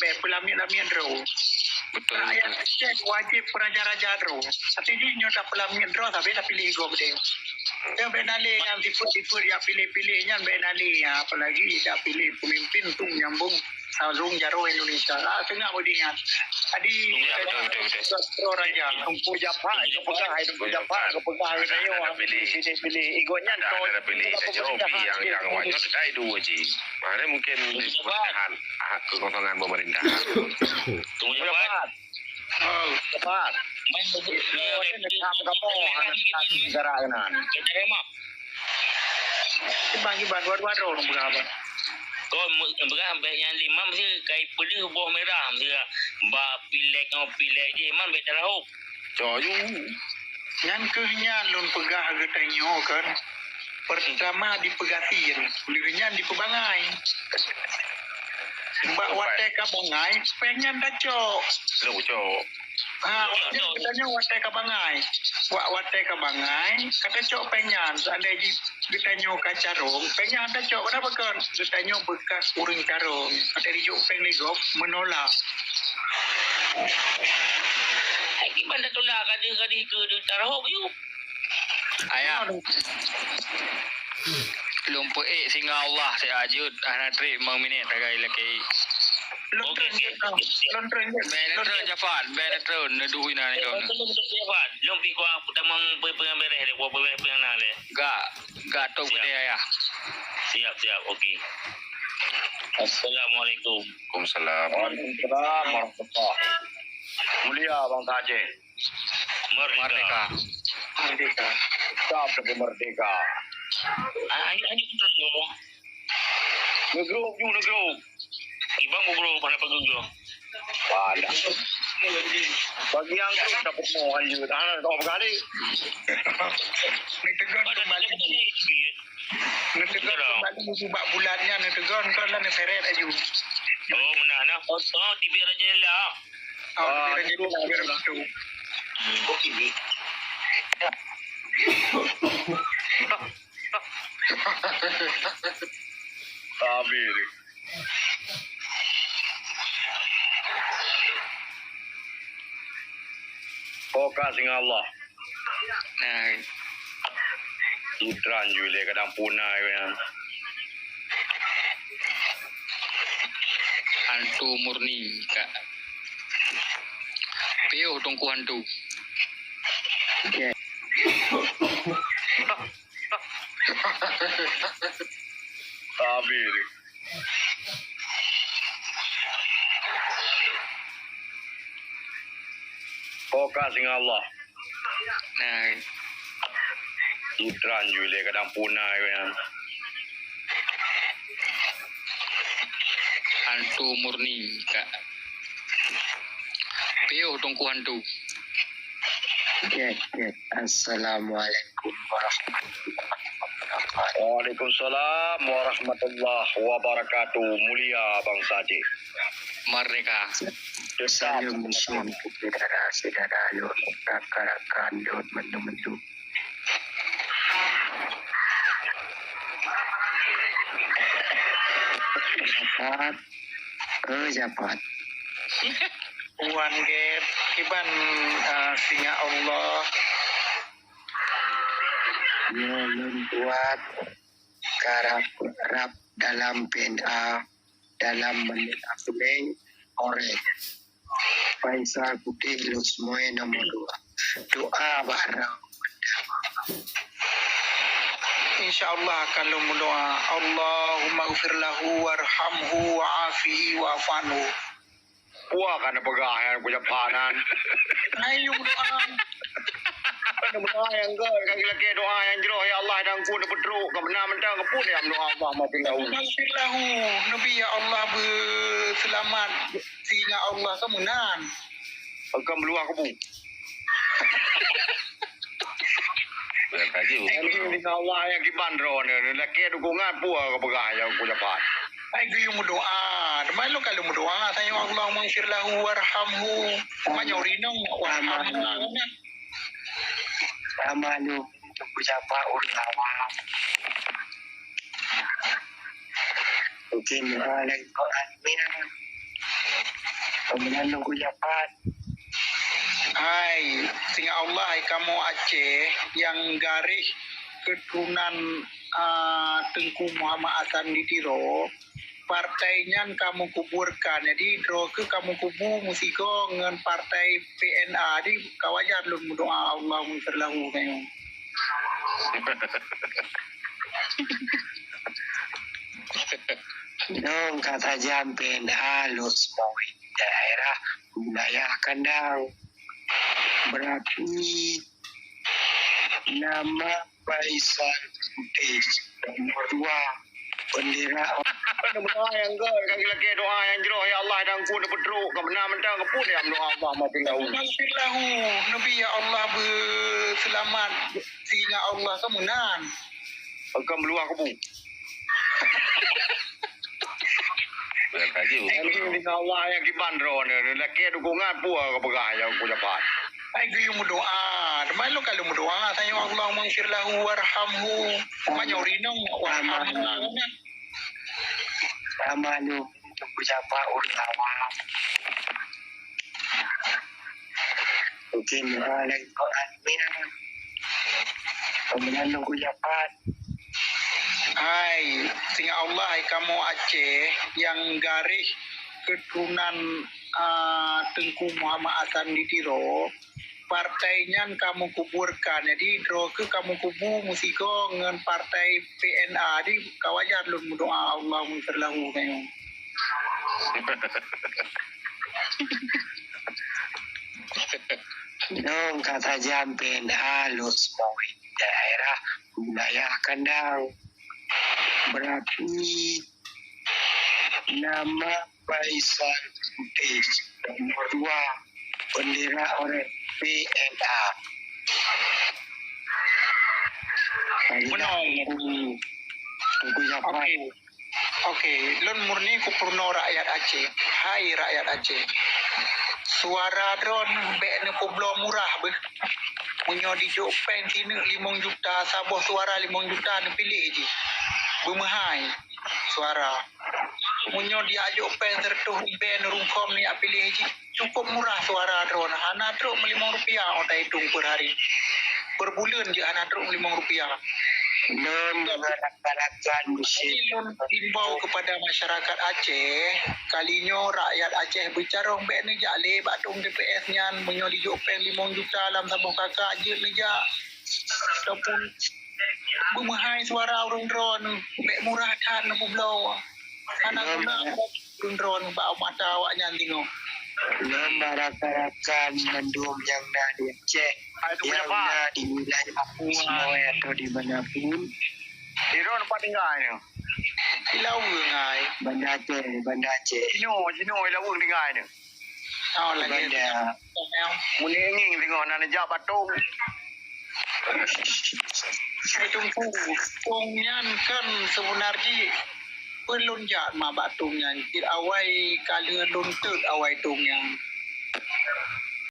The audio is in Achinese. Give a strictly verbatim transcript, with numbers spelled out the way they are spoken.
bèk peulamiet-lamiet droe. Betul, rakyat betul. Aceh wajéb peuraja-raja droe. Tapi jih nyoe tapeulamiet droe, tapi tapiléh gob deh. Nyoe bèk na lé nyang sifeuet-sifeuet jak piléh-piléh nyan bèk na lé. Apalagi jak piléh pemimpin untuk nyambung sarong jaroe Indonesia. Ah, seungab beuingat. Jadi, ya, betul, betul, betul. Droe raja. Teungku Japar, geupeugah, hai Teungku Japar, geupeugah, hai Teungku Japar, geupeugah, hai Teungku Japar. Ada pilih. Ada pilih. Igoe nyan, ada pilih. Jadi, pemerintahan. Yang, yang awak nyoe teuka dua ji. Mana mungkin di pemerintahan hak kekosongan pemerintah. Teungku Japar. Oh, Japar. Igoe nyan, kamoe, aneuk negara keunan. Kiban, kiban, dua-dua droe ureueng peugah apa? Kon mu-, peugah bèk nyang lima meusti kai peuleueh boh mirah, meusti bak pilék ngon pilék jih, man bèk tarahop. Cok ju. Nyan keuh nyan lôn peugah geutanyoe kan. Pertama dipeugasien, lheueh nyan dipeubangai. Bak watèe ka bangai, pèng nyan tacok. Lôn cok. Ha, geutanyoe watèe ka bangai. Wak watèe ka bangai, ka tacok pèng nyan. Seandai jih geutanyoe ka carông, pèng nyan tacok. Kenapa kon? Geutanyoe bekas ureueng carông. Watèe jijok pèng lé gob, meunolak. Hai kiban tatulak, ka deuh, ka deuh keu deuh tarahop ju. Ayah. Lôn peuék singoh Allah siat jeuet, hana trép limong minit tagai lakèe. Lôn treun jeuet, lôn treun jeuet. Bèk lôn treun, Jafar, bèk lôn treun, neuduek inan nyoe. Lôn treun, lôn treun, Jafar. Lôn pi kuah tamong peue-peue nyang bèrèh lé, kuah peue-peue nyang na lé. Gak, gak tok peudeh, Ayah. Siap, siap, oke. Assalamualaikum. Waalaikumsalam. Waalaikumsalam warahmatullah. Mulia bangsa Aceh. Merdeka. Merdeka. Merdeka. Tetap lagi merdeka. Ah, ini, ini betul tu. Negro ju, negro. Ibang negro pada pagi tu. Pada. Bagi yang tu dapat mau lanjut. Ah, tak apa kali. Negro kembali. Neutegon keumbali bak bulan nyan, neutegon kon lah neuseret laju. Oh, meunan nah. Oh, oh, tibik raja jela. Oh, tibik raja jela, biar beutôi. Sabe tu. Fokus dengan Allah. Nah. Itran ju lé kadang puna kan. Hantu murni, Kak. Piôh Teungku hantu. Oke. Sabe tu. Fokus dengan Allah. Nah. Itran ju lé kadang puna kan. Hantu murni, Kak. Piôh Teungku hantu. Oke, oke. Assalamualaikum warahmatullahi wabarakatuh. Waalaikumsalam warahmatullahi wabarakatuh. Mulia bangsa Aceh. Merdeka. Tetap. Salam syukur syedara-syedara lôn, rakan-rakan lôn, mandum-mandum. Japat. Eh, Japat. Wan Gét, kiban, ah, singa Allah. Nyoe lôn buat karab rab dalam P N A, dalam menit April, Orek. Faisal Putih, Lusmoe nomor dua. Doa bak Ramadan. Insya Allah akan lôn meudoa, Allahumma ghfir lahu warhamhu wa'afihi wa'fu anhu. Puah ka neupeugah nyang kucap hak nan. Hai, yue meudoa. Kan meudoa nyang gèt, ka geulakèe doa nyang jroh, "Ya Allah, dan ku neupeutrok, ka beuna mantong ka pun ya meudoa Allah maghfir lahu." Maghfir lahu, neubi ya Allah beuseulamat, seuingat Allah ka meunan. Ka meuluah kubu. Berat lagi, Bu. Ini dengan Allah nyang kiban droeneuh, lakèe dukungan peue ka peugah nyang ku dapat. Hai geuyue meudoa, teuma lôn ka lôn meudoa, tanyong Allahumma ighfir lahu warhamhu. Teuma nyoe rinong warhamhu. Sama lu, ku sapa ureueng awam. Mungkin, eh, lagi Quran ni. Pemenang Teungku Japan. Hai, singa Allah, hai kamoe Aceh nyang garéh keuturonan, ah, Teungku Muhammad Hasan di Tiro, partai nyan kamoe kuburkan. Jadi, droe kheueh kamoe kubu meusigoe ngon partai P N A. Jadi, ka wajar lôn meudoa, Allahumma ighfir lahu, kamoe. Nyoe ka sajan P N A lôn seumawé daerah wilayah kandang. Berarti nama Faisal Putih nomor dua. Bendera. Doa nyang gét, ka lagèe doa nyang jroh, "Ya Allah, dan ku neupeutrok, ka beuna mantong, ka pun ya doa Allah maafin lahu." Maafin lahu, Nabi, ya Allah, beuseulamat, singa Allah ka meunan. Ka meuluah kubu. Berat lagi. Dengan Allah nyang kiban droe ni, lagèe dukungan peue ka peugah nyang ku dapat. Hai geuyue meudoa, teuma lôn ka lôn meudoa, tanyoe Allahumma ighfir lahu warhamhu. Teuma nyoe rinong warhamhu. Sama lu untuk bersapa ulama. Mungkin orang lain Quran ni. Pemenang Teungku Japan. Hai, singa Allah, hai kamoe Aceh nyang garéh keuturonan, ah, Teungku Muhammad Hasan di Tiro, partai nyan kamoe kuburkan. Jadi, droe kheueh kamoe kubu meusigoe ngon partai P N A. Jadi, ka wajar lôn meudoa, Allahumma ighfir lahu, kamoe. Nyoe ka sajan P N A lôn seumawé daerah wilayah kandang. Berarti nama Faisal Putih nomor dua, bendera orang P N A. Benar. Oke. Oke, lôn murni kupeurunoe rakyat Aceh. Hai rakyat Aceh. Suara droeneuh bèk neupeubloe murah beuh. Meunyoe dijok péng sineuk limong juta, saboh suara limong juta neupiléh jih. Beumeuhai suara. Meunyoe dijok péng sireutôh ribèe neurungkôm neujak piléh jih. Cukup murah suara droeneuh, hana trok meulimong rupiah, oh, taitong per hari. Per buleuen jih hana trok meulimong rupiah. Lôn deungon rakan-rakan muslim. Jadi lôn imbau kepada masyarakat Aceh, kali nyoe rakyat Aceh beucarông bèk neujak lé bak tueng T P S nyan, meunyoe dijok péng limong juta lam saboh kakak jeuet neujak. Ataupun beumeuhai suara ureueng droeneuh, bèk murah that neupeubloe. Hana guna ureueng droeneuh bak mata awaknyan singoh. Nyan bak rakan-rakan mandum nyang na di Aceh, nyang na di wilayah Aceh atau di mana pun. Sidroe pat tinggai nyoe? Di Laweung, hai. Banda Aceh, Banda Aceh. Sinoe, sinoe Laweung tinggai nyoe. Oh, lagèe Banda. Meuninging singoh na neujak bak tueng. Hai Teungku, tueng nyan kan seubeuna jih peue lôn jak ma bak tueng nyan. Cit awai ka lheueh lôn teuk awai tueng nyan.